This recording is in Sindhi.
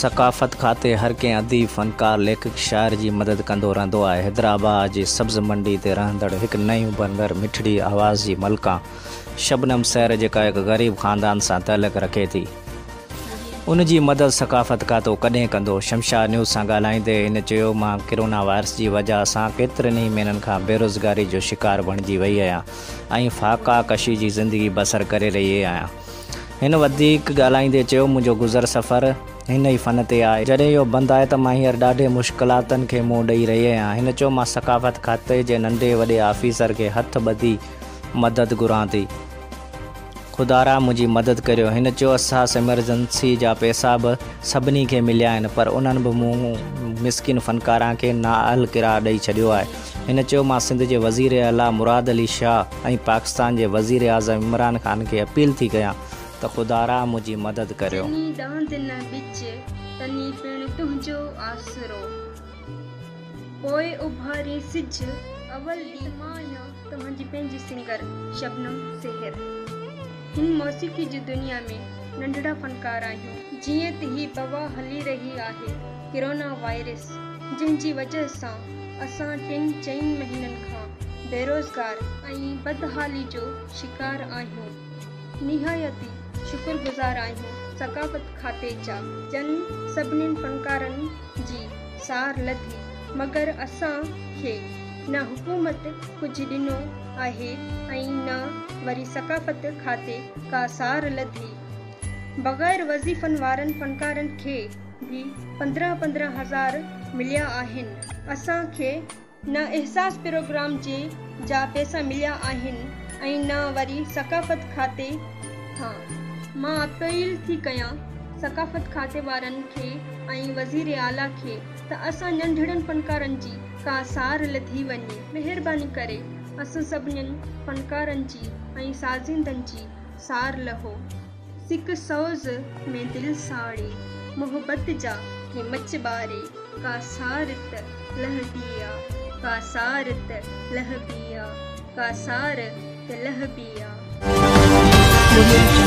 ثقافت کاتي هر ڪنهن اديب، فنڪار، ليکڪ، شاعر جي مدد ڪندو رهندو آهي. حيدرآباد جي سبز منڊي تي رهندڙ هڪ نئين اڀرندڙ مٺڙي آواز جي ملڪه شبنم سحر جيڪا هڪ غريب خاندان سان تعلق رکي ٿي. ان جي مدد ثقافت کاتو ڪڏهن ڪندو؟ شمشاد نيوز سان ڳالهائيندي هن چيو مان ڪرونا وائرس جي وجهه سان ڪيترن ئي مهينن کان بيروزگاري جو شڪار بڻجي وئي آهيان ۽ فاقا ڪشي جي زندگي بسر ڪري رهي آهيان. هن وڌيڪ ڳالهائيندي چيو منهنجو گذر سفر هن ئي فن تي آهي، جڏهن اهو بند آهي ته مان هينئر ڏاڍي مشڪلاتن کي منهن ڏئي رهي آهيان. هن چيو مان ثقافت کاتي جي ننڍي وڏي آفيسر کي هٿ ٻڌي مدد گهران ٿي. خدارا منهنجي مدد ڪريو. هن چيو احساس ايمرجنسي جا پئسا به سڀني کي مليا آهن پر انهن به مون مسڪين فنڪاران کي نااهل قرار ڏئي ڇڏيو آهي. هن چيو مان سنڌ جي وزير اعليٰ مراد علي شاهه ۽ پاڪستان جي وزير اعظم عمران خان کي اپيل ٿي ڪيان ته خدارا منهنجي مدد ڪريو. جني ڏاند نه ٻج، تني پڻ تنهنجو آسرو. پوء اڀاري سج، اول ڏينهن. مان آهيان توهان جي پنهنجي سنگر شبنم سحر. هن موسيقي جي دنيا ۾ ننڍڙا فنڪار آهيون. جيئن ته هي وبا هلي رهي آهي ڪرونا وائرس جنهن جي وجه سان اسان ٽن چئن مهينن کان بيروزگار ۽ بدحالي جو شڪار آهيون. نهايت ئي شڪر گذار آهيون ثقافت کاتي جا جن سڀنين فنڪارن جي سار لڌي مگر اسان کي نه حڪومت ڪجهه ڏنو آهي ۽ نه وري ثقافت کاتي ڪا سار لڌي. بغير وظيفن وارن فنڪارن کي به 15 15 هزار مليا آهن. اسان کي نه احساس پروگرام جي جا پئسا مليا آهن ۽ نه وري ثقافت کاتي کان. مان اپيل ٿي ڪيان ثقافت کاتي وارن کي ۽ وزير اعليٰ کي ته اسان ننڍڙن فنڪارن جي ڪا سار لڌي وڃي. مهرباني ڪري اسان سڀنين فنڪارن جي ۽ سازيندن جي سار لهو. سڪ سوز ۾ دل ساڙي، محبت جا ڪي مچ ٻاري، ڪا سار ته لهبي آ، ڪا سار ته لهبي آ، ڪا سار ته لهبي آ.